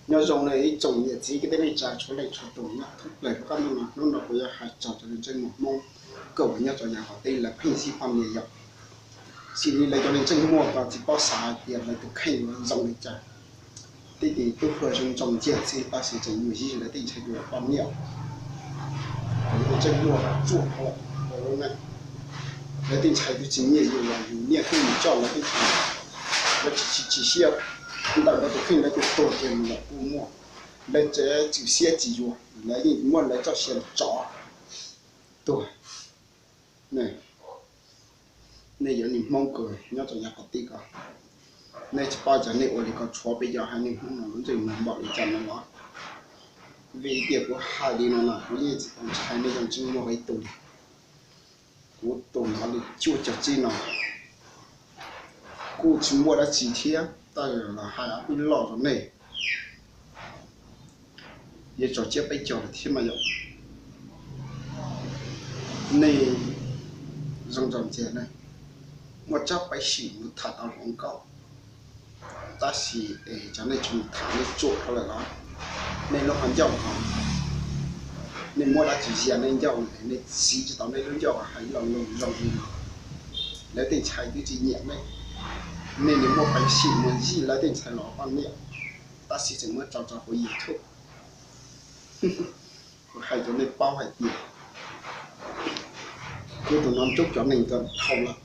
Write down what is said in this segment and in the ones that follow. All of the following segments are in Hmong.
Nyob zoo na ib tsoom niam txiv kwv tij neej tsa txhua leej txhua tus nyob thoob plaws rov qab hnub no. Hnub no kuv yuav hais txog cov neeg ntseeg muaj Hmoob kawm uas nyob rau yav qaum teb lawv pheej zij poj niam yom. Xws li lawv cov neeg ntseeg muaj ko tsis paub xav hais tias lawv tus kheej yuav zoo li cas. Tib tug tub hluas zoo zoo nciaj txij tab sis tseem mus zij lawv tej ntxhais tus poj niam. Lawv cov neeg ntseeg muaj tsuaj hauv lawv tej ntxhais twb tsis nyiam yus los yus niaj hnub mus coj lawv tej ntxhais, lawv tsis tsis tsis siab ntawm lawv tus kheej, lawv tus tuag kiag mus lawm kuj muaj. Lawv tseem txwm siab tsis yuav, lawv yeej muab lawv txoj sia tsov tuag. Nej yog niag Hmoob kawm nyob rau yav qaum teb ko, nej tsis paub cas nej ua li ko tshuav peb cov haiv neeg Hmoob no lub ntsej muag npaum li cas no los? Vim tias kuv hais li no no kuv yeej tsis tau ntshai nej cov neeg ntseeg muaj ib tug li. Kuv tus npawg li cuaj caum tsib no kuj tsis muaj dab tsi thiab, tab sis los hais ob peb lo rau nej, yuav tso tsiab peb caug thiab mas yom. Nej zoo zoo ntxiag ne, muaj tsab peev xwm mus tham tau hluas nkauj, tab sis es cov nej tsis mus tham nej tsuam rau lawm los? Nej lub qhov ncauj ko, nej muab dab tsi zias nej ncauj es nej txiv tsis tau nej lub ncauj hais lo lus zoo li no? Lawv tej ntxhais twb tsis nyiam nej, nej nws muaj peev xwm mus zij lawv tej ntxhais los poj niam, tab sis tseem muab tso rau hauv YouTube. Kuv hais rau nej paub hais tias kuv tus no ntub cov neeg ko dhau lawm,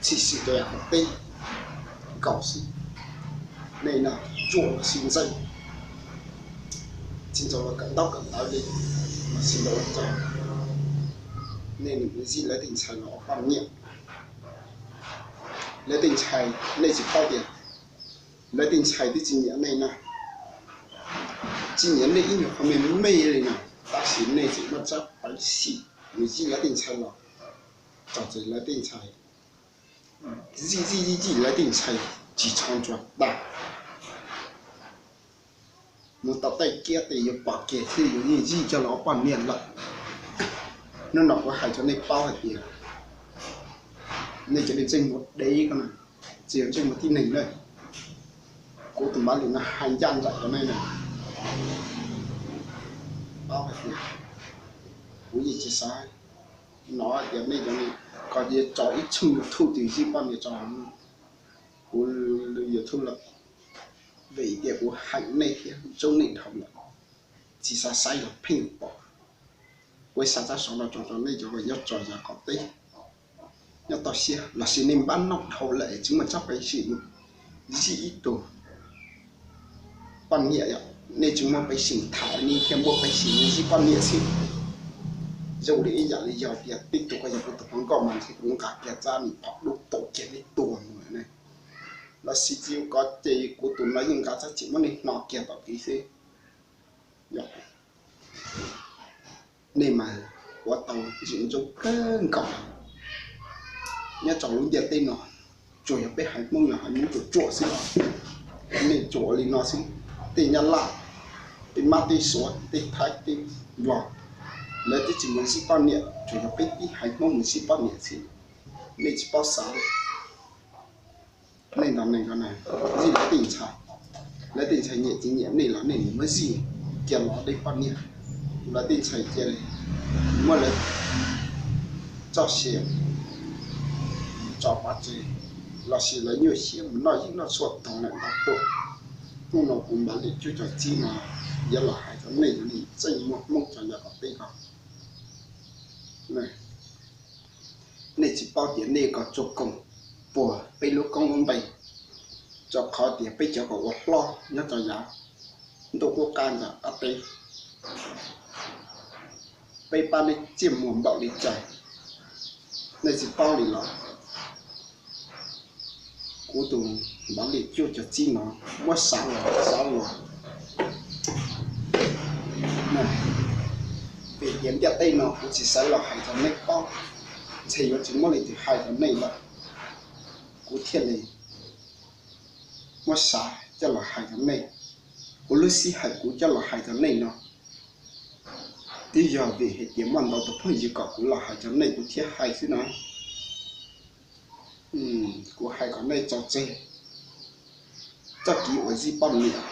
txhim sim rau yav qaum teb nkaus xwb. Nej no tsuam los sis ntxeev, tsis ntxaus los kawm ntaub kawm ntawv li los sis ntxaus, nej nws mus zij lawv tej ntxhais los ua poj niam. Lawv tej ntxhais nej tsis paub tias lawv tej ntxhais twb tsis nyiam nej na, tsis nyiam nej ib nyuag qhov me me li no, tab sis nej tseem muab tsab peev xwm mus zij lawv tej ntxhais los, txog txawm lawv tej ntxhais zij zij zij zij lawv tej ntxhais tsis txhob ntsuag tag. Mus tau tej kiab tes yuav pom kiag thiab yuav yeej zij coj los ua poj niam lawm. Hnub no kuv hais rau nej paub hais tias nej cov neeg ntseeg muaj dev ko na, tsis yog ntseeg muaj tib neeg na. Kuv tus npawg li no hais ncaj nraim rau nej na, paub hais tias kuv yeej tsis xav hnov tias nej cov neeg ko yuav tso ib tshooj YouTube twg zij poj niam tso kuv YouTube lawm, vim tias kuv heem nej thiab ntsoov nej dhau lawm, tsis xav saib los pheej pom. Kuv xav tab saum no tso rau nej cov uas nyob rau yav qaum teb, nyob toj siab los sis nej npab noj dhau lawm tsis muaj tsab peev xwm mus zij ib tug poj niam yom, nej tsis muaj peev xwm tham nej thiaj muaj peev xwm mus zij poj niam xwb. Zoo li ib yam li yog tias tib tug ko yog kuv tus hluas nkauj mas ntshe kuv nqa kiag tsab nis phom dub taum kiag nej tuag mus lawm ne. Los sis tsis ua ko ces kuv tus no yeej nqa tsab nis muab nej hno kiag tom kev xwb. Nej mas ua tau ntsim ntsoov kawg nkaus. Nyob rau lub ntiaj teb no, tsuas yog peb haiv Hmoob no haiv Hmoob tsuas tsuam xwb. Nej tsuas li no xwb. Tej Nyab Laj, tej Mab, tej Suav, tej Thaib, tej Nplog, lawv twb tsis mus zij poj niam, tsuas yog peb tib haiv Hmoob mus zij poj niam xwb. Nej tsis paub xav li. Nej ntau neeg ko na, zij lawv tej ntxhais, lawv tej ntxhais nyiam tsis nyiam nej los nej mus muab zij, cia los dej poj niam, lawv tej ntxhais cia li muab lawv txoj sia tso pov tseg, los sis lawv nyuaj siab mus noj yeeb noj tshuaj toog lawm ntau tuaj. Hnub no kuv npawg li cuaj caum tsib no yuav los hais rau nej cov neeg ntseeg muaj Hmoob rau yav qaum teb ko. Nej tsis paub tias nej ko tsuag koom puag peb lub koob lub npe, rau qhov tias peb cov kom ua hlob nyob rau yav ntuj qub qab ntawm qab teb, peb pab nej tsiaj muag npaum li cas, nej tsis paub li los? Kuv tus npawg li cuaj caum tsib no muab xav los xav los, vim tias ntiaj teb no kuv tsis xav los hais rau nej paub, ntshe yuav tsis muaj leej twg hais rau nej lawm, kuv thiaj li muab xav coj los hais rau nej. Kuv lub sij hawm kuv coj los hais rau nej no twb yog vim hais tias muaj ntau tus phooj ywg kom kuv los hais rau nej kuv thiaj hais xwb no. Kuv hais kom nej tso tseg txoj kev uas zij poj niam,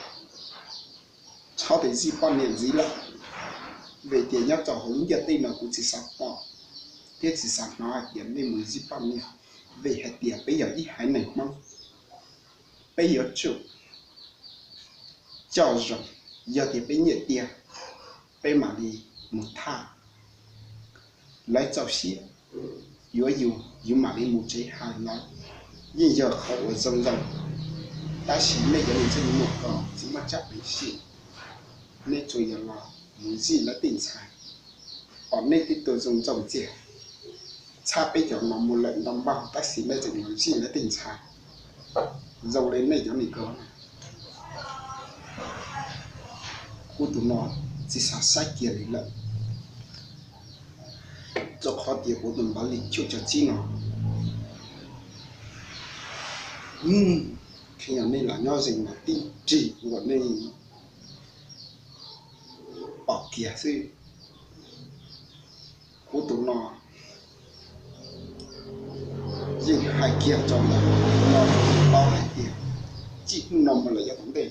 Txhob tej zij poj niam ntxiv lawm, vim tias nyob rau hauv lub ntiaj teb no kuv tsis xav pom thiab tsis xav hnov hais tias nej mus zij poj niam, vim hais tias peb yog ib haiv neeg Hmoob, peb yuav tsum coj zoo, yog tias peb nyiam tiag, peb mam li mus tham. Lawv txaus siab yuav yus, yus mam li mus tsev hais lawv, yeej yog qhov uas zoo zoo. Tab sis nej cov niam txiv muam ko tsis muaj tsab peev xwm, nej tsuas yog los mus zij lawv tej ntxhais, pom nej tej tus zoo ntxoo tiag, txhab peb cov no mus lawm ntau npaug tab sis nej tseem los zij lawv tej ntxhais zoo li nej cov niam ko. Kuv tus no tsis xav saib kiag li lawm, rau qhov tias kuv tus npawv li cuaj caum tsib no, kheev yog nej los nyob ze mas tib rig ua nej pom kiag xwb. Kuv tus no yeej hais kiag rau lawv no rau nej paub hais tias txij hnub no mus lawm yav tom ntej,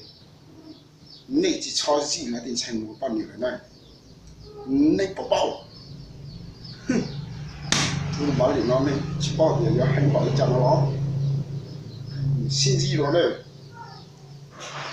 nej tsis txhob zij lawv tej ntxhais mus ua poj niam lawm na. Nej puas paub? Kuv tus npawv li no nej tsis paub tias yuav hais npaum li cas no los? Sib ntsib los na.